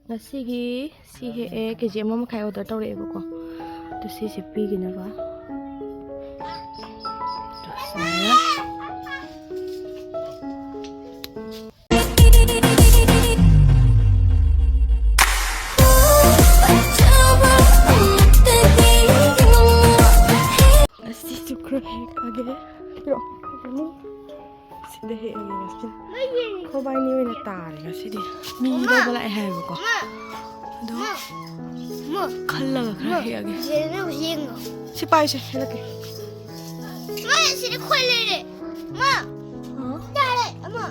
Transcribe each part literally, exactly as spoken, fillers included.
ꯉꯁꯤꯒꯤ ꯁꯤ ꯍꯦꯛꯑꯦ, ꯀꯦ ꯖꯤ ꯑꯃ ꯃꯈꯥꯏ ꯑꯣꯔꯗꯔ ꯇꯧꯔꯛꯑꯦꯕꯀꯣ꯫ ꯑꯗꯨ ꯁꯤꯁꯦ ꯄꯤꯈꯤꯅꯕ꯫ ꯑꯗꯨ ꯁꯨꯃꯥꯏꯅ꯫ ꯑꯁꯤꯁꯨ ꯈꯔ ꯍꯦꯛꯑꯒꯦ꯫ ꯄꯤꯔꯛꯑꯣ꯫ ꯁꯤꯗ ꯍꯦꯛꯑꯒꯦ ꯉꯁꯤ꯫ ꯈꯣꯏꯕꯥꯏꯅꯤ ꯑꯣꯏꯅ ꯇꯥꯔꯦ ꯉꯁꯤꯗꯤ꯫ ꯃꯤ ꯂꯧꯕ ꯂꯥꯛꯑꯦ ꯍꯥꯏꯌꯦꯕꯀꯣ꯫ ꯑꯗꯣ ꯈꯜꯂꯒ ꯈꯔ ꯍꯦꯛꯑꯒꯦ꯫ ꯁꯤ ꯄꯥꯏꯁꯦ, ꯍꯦꯜꯂꯛꯀꯦ꯫ ꯃꯥ, ꯁꯤꯗꯤ ꯈꯣꯏ ꯂꯩꯔꯦ꯫ ꯃꯥ, ꯍꯥ? ꯆꯥꯔꯦ ꯑꯃ꯫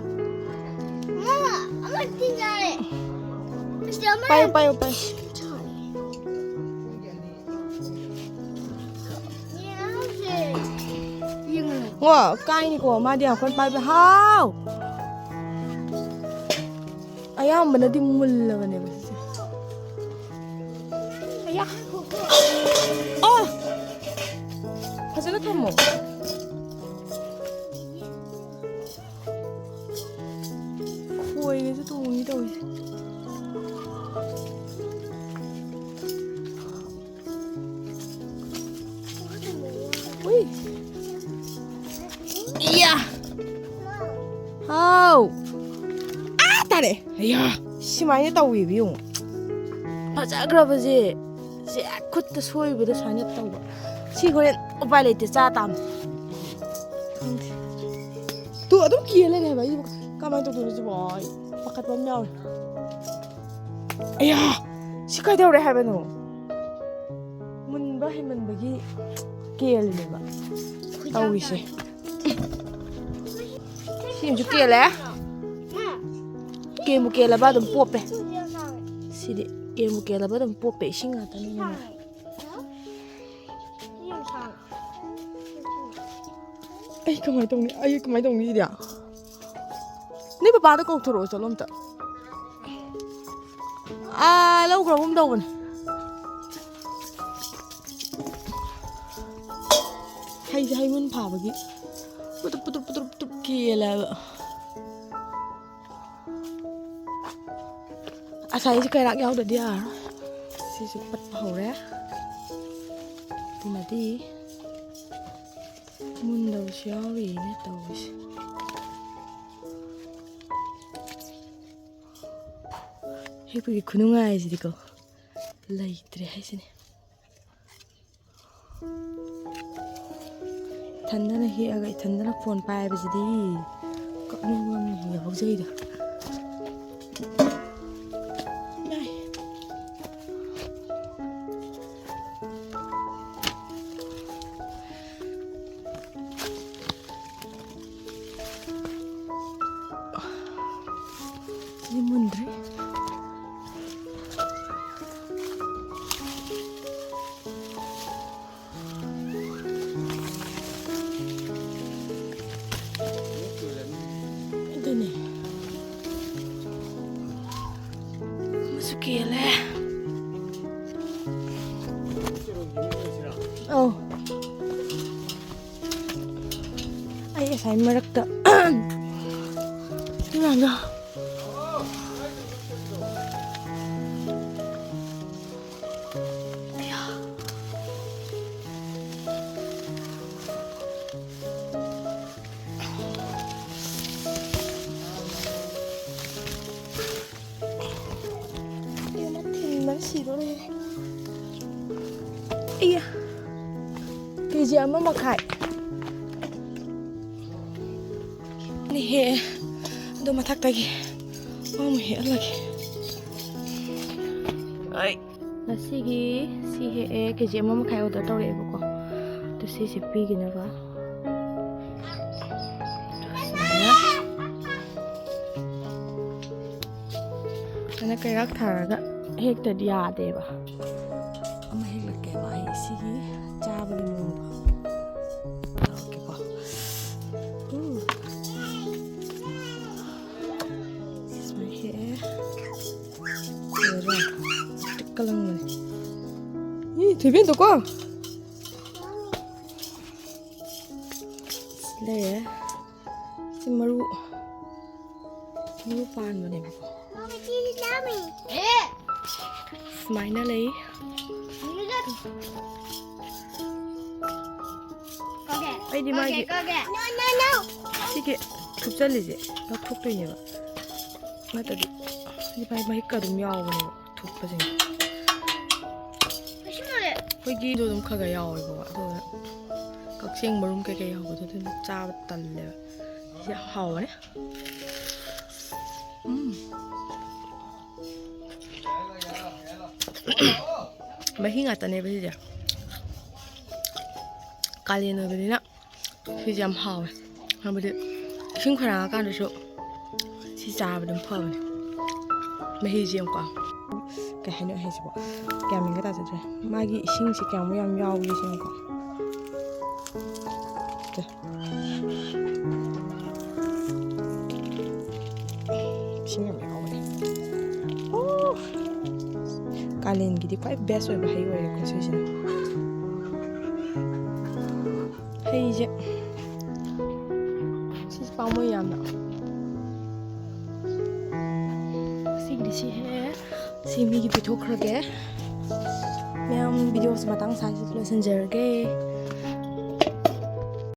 ꯃꯥ, ꯑꯃ ꯇꯤꯟ ꯆꯥꯔꯦ꯫ ꯑꯁꯤꯗ ꯑꯃ ꯄꯥꯏꯌꯨ, ꯄꯥꯏꯌꯨ, ꯄꯥꯏꯌꯨ꯫ ꯉꯣ, ꯀꯥꯏꯅꯤꯀꯣ, ꯃꯥꯗꯤ ꯌꯥꯝ ꯀꯟꯅ ꯄꯥꯏꯕ꯫ ꯍꯥꯎ! ꯑꯌꯥꯝꯕꯅꯗꯤ ꯃꯨꯜꯂꯕꯅꯦꯕ ꯁꯤꯁꯦ꯫ ꯑꯌꯥ! ꯑꯣ! ꯐꯖꯅ ꯊꯝꯃꯣ꯫ ꯈꯣꯏꯒꯁꯨ ꯇꯣꯡꯉꯤ ꯇꯧꯔꯤꯁꯦ꯫ ꯎꯏ꯫ ꯏꯌꯥ꯫ ꯍꯥꯎ꯫ ꯑꯥ, ꯇꯥꯔꯦ꯫ ꯑꯌꯥ꯫ ꯁꯨꯃꯥꯏꯅ ꯇꯧꯋꯦꯕ ꯌꯦꯡꯉꯨ꯫ ꯐꯖꯈ꯭ꯔꯕꯁꯦ꯫ ꯁꯦ ꯈꯨꯠꯇ ꯁꯣꯏꯕꯗ ꯁꯨꯃꯥꯏꯅ ꯇꯧꯕ꯫ ꯁꯤ ꯍꯣꯔꯦꯟ ꯎꯄꯥꯏ ꯂꯩꯇꯦ, ꯆꯥ ꯇꯥꯕꯅꯤ꯫ ꯈꯪꯗꯦ꯫ ꯇꯨ ꯑꯗꯨꯝ ꯀꯤꯔ ꯂꯩꯔꯦ ꯍꯥꯏꯕ꯫ ꯑꯩ ꯀꯃꯥꯏꯅ ꯇꯧꯗꯣꯏꯅꯣ ꯁꯤꯕꯣ? ꯑꯩ ꯄꯥꯈꯠꯄ ꯑꯃ ꯌꯥꯎꯔꯦ꯫ ꯑꯌꯥ! ꯁꯤ ꯀꯩꯗꯧꯔꯦ ꯍꯥꯏꯕꯅꯣ? ꯃꯨꯟꯕ ꯍꯦꯟꯃꯟꯕꯒꯤ ꯀꯦꯜꯂꯦꯕ ꯇꯧꯔꯤꯁꯦ꯫ ꯁꯤꯃꯁꯨ ꯀꯦꯜꯂꯦ꯫ ꯀꯦꯟꯕꯨ ꯀꯦꯜꯂꯕ ꯑꯗꯨꯝ ꯄꯣꯞꯄꯦ꯫ ꯁꯤꯗꯤ ꯀꯦꯟꯕꯨ ꯀꯦꯜꯂꯕ ꯑꯗꯨꯝ ꯄꯣꯞꯄꯦ, ꯏꯁꯤꯡ ꯉꯥꯛꯇꯅꯤꯅ꯫ ꯑꯩ ꯀꯃꯥꯏꯅ ꯇꯧꯅꯤ? ꯑꯩ ꯀꯃꯥꯏꯅ ꯇꯧꯅꯤ ꯁꯤꯗꯤ? ꯅꯣꯏ ꯄꯄꯥꯗ ꯀꯧꯊꯣꯔꯛꯑꯣ, ꯆꯠꯂꯣ ꯑꯝꯇ꯫ ꯑꯥ, ꯂꯧꯈ꯭ꯔꯒꯨꯝ ꯇꯧꯕꯅꯦ꯫ ꯍꯩꯁꯦ ꯍꯩꯃꯟ ꯐꯥꯕꯒꯤ ꯄꯨꯇ꯭ꯔꯨꯞ ꯄꯨꯇ꯭ꯔꯨꯞ ꯄꯨꯇ꯭ꯔꯨꯞ ꯄꯨꯇ꯭ꯔꯨꯞ ꯀꯦꯜꯂꯦꯕ꯫ ꯉꯁꯥꯏꯁꯦ ꯀꯩꯔꯥꯛ ꯌꯥꯎꯗ꯭ꯔꯗꯤ ꯌꯥꯔꯔꯣꯏ꯫ ꯁꯤꯁꯨ ꯄꯠꯄ ꯍꯧꯔꯦ꯫ ꯑꯗꯨꯅꯗꯤ ꯃꯨꯟꯗꯕꯁꯨ ꯌꯥꯎꯔꯤꯅꯦ ꯇꯧꯔꯤꯁꯦ꯫ ꯍꯦꯛꯄꯒꯤ ꯈꯨꯅꯨꯡꯉꯥꯏꯁꯤꯗꯤꯀꯣ ꯂꯩꯇ꯭ꯔꯦ ꯍꯥꯏꯁꯤꯅꯦ꯫ ꯏꯊꯟꯗꯅ ꯍꯦꯛꯑꯒ ꯏꯊꯟꯗꯅ ꯐꯣꯟ ꯄꯥꯏꯕꯁꯤꯗꯤ ꯀꯞꯅꯤꯡꯕ ꯑꯃ ꯌꯥꯎꯖꯩꯗ꯫ ꯁꯤꯗꯤ ꯃꯨꯟꯗ꯭ꯔꯤ꯫ ꯑꯗꯨꯅꯦ꯫ ꯑꯃꯁꯨ ꯀꯦꯜꯂꯦ꯫ ꯑꯧ꯫ ꯑꯩ ꯉꯁꯥꯏ ꯃꯔꯛꯇ ꯁꯤ ꯃꯌꯥꯝꯗꯣ꯫ ꯑꯌꯥ꯫ ꯏꯕꯦꯝꯃ, ꯊꯤꯟꯕꯅ ꯁꯤꯗꯣꯔꯦ꯫ ꯏꯌꯥ꯫ ꯀꯦ ꯖꯤ ꯑꯃ ꯃꯈꯥꯏ꯫ ꯅꯦ ꯍꯦꯛꯑꯦ꯫ ꯑꯗꯣ ꯃꯊꯛꯇꯒꯤ ꯑꯃꯃꯨꯛ ꯍꯦꯛꯍꯜꯂꯒꯦ꯫ ꯑꯩ꯫ ꯉꯁꯤꯒꯤ ꯁꯤ ꯍꯦꯛꯑꯦ, ꯀꯦ ꯖꯤ ꯑꯃ ꯃꯈꯥꯏ order ꯇꯧꯔꯛꯑꯦꯕꯀꯣ꯫ ꯑꯗꯨ ꯁꯤꯁꯦ ꯄꯤꯈꯤꯅꯕ꯫ ꯁꯨꯃꯥꯏꯅ꯫ ꯑꯗꯨꯅ ꯀꯩꯔꯥꯛ ꯊꯥꯔꯒ ꯍꯦꯛꯇꯗꯤ ꯌꯥꯗꯦꯕ꯫ ꯑꯃ ꯍꯦꯛꯂꯛꯀꯦꯕ ꯑꯩ ꯁꯤꯒꯤ ꯆꯥꯕꯒꯤ ꯃꯑꯣꯡꯗꯣ꯫ ꯇꯧꯔꯛꯀꯦꯀꯣ꯫ ꯎ꯫ ꯁꯨꯃꯥꯏꯅ ꯍꯦꯛꯑꯦ꯫ ꯂꯣꯏꯔꯦ꯫ ꯄꯤꯛꯀ ꯂꯪꯕꯅꯦ꯫ ꯏ, ꯊꯣꯏꯕꯦꯟꯗꯣꯀꯣ꯫ ꯂꯩꯔꯦ꯫ ꯁꯤ ꯃꯔꯨ, ꯃꯔꯨ ꯄꯥꯟꯕꯅꯦꯕꯀꯣ꯫ ꯁꯨꯃꯥꯏꯅ ꯂꯩ꯫ ꯑꯩꯗꯤ ꯃꯥꯒꯤ ꯁꯤꯒꯤ ꯊꯨꯞꯆꯜꯂꯤꯁꯦ ꯂꯧꯊꯣꯛꯇꯣꯏꯅꯦꯕ, ꯅꯠꯇ꯭ꯔꯗꯤ ꯁꯤ ꯃꯥꯏ ꯃꯍꯤꯛꯀ ꯑꯗꯨꯝ ꯌꯥꯎꯕꯅꯦꯕ ꯊꯨꯞꯄꯁꯤꯡꯁꯦ꯫ ꯑꯩꯈꯣꯏꯒꯤꯗꯣ ꯑꯗꯨꯝ ꯈꯔ ꯈꯔ ꯌꯥꯎꯋꯦꯕꯀꯣ, ꯑꯗꯨꯒ ꯀꯛꯆꯦꯡ ꯃꯔꯨꯝ ꯀꯩꯀꯩ ꯌꯥꯎꯕꯗꯣ ꯑꯗꯨꯝ ꯆꯥꯕ ꯇꯜꯂꯦꯕ꯫ ꯁꯤ ꯍꯥꯎꯕꯅꯦ꯫ ꯎꯝ꯫ ꯃꯍꯤ ꯉꯥꯛꯇꯅꯦꯕ ꯁꯤꯁꯦ꯫ ꯀꯥꯂꯦꯟ ꯑꯣꯏꯕꯅꯤꯅ ꯁꯤꯁꯦ ꯌꯥꯝ ꯍꯥꯎꯋꯦ꯫ ꯍꯥꯏꯕꯗꯤ ꯏꯁꯤꯡ ꯈꯣꯏꯔꯥꯡꯉꯀꯥꯟꯗꯁꯨ ꯁꯤ ꯆꯥꯕ ꯑꯗꯨꯝ ꯐꯕꯅꯦ꯫ ꯃꯍꯤꯁꯦ ꯌꯦꯡꯉꯨꯀꯣ꯫ ꯀꯩ ꯍꯥꯏꯅꯣ ꯑꯩ ꯍꯥꯏꯁꯤꯕꯣ? ꯒ꯭ꯌꯥꯟ ꯃꯦꯟꯒ ꯇꯥꯖꯗ꯭ꯔꯦ꯫ ꯃꯥꯒꯤ ꯏꯁꯤꯡꯁꯦ ꯀꯌꯥꯃꯨꯛ ꯌꯥꯝ ꯌꯥꯎꯒꯦ ꯁꯤ ꯌꯦꯡꯉꯨꯀꯣ꯫ ꯁꯦ꯫ ꯏꯁꯤꯡ ꯌꯥꯝ ꯌꯥꯎꯕꯅꯦ꯫ ꯑꯣ! ꯀꯥꯂꯦꯟꯒꯤꯗꯤ ꯈ꯭ꯋꯥꯏ best ꯑꯣꯏꯕ ꯍꯩ ꯑꯣꯏꯔꯦꯀꯣ ꯁꯤꯁꯤꯅ꯫ ꯍꯩꯁꯦ ꯁꯤꯁꯦ ꯄꯥꯝꯃꯨꯏ ꯌꯥꯝꯅ꯫ ꯁꯤꯒꯤꯗꯤ ꯁꯤ ꯍꯦꯛ ꯁꯤ ꯃꯤꯒꯤ ꯄꯤꯊꯣꯛꯈ꯭ꯔꯒꯦ꯫ ꯃꯌꯥꯝ videoꯁꯦ ꯃꯇꯥꯡ ꯁ꯭ꯋꯥꯏꯁꯤꯗ ꯂꯣꯏꯁꯤꯟꯖꯔꯒꯦ꯫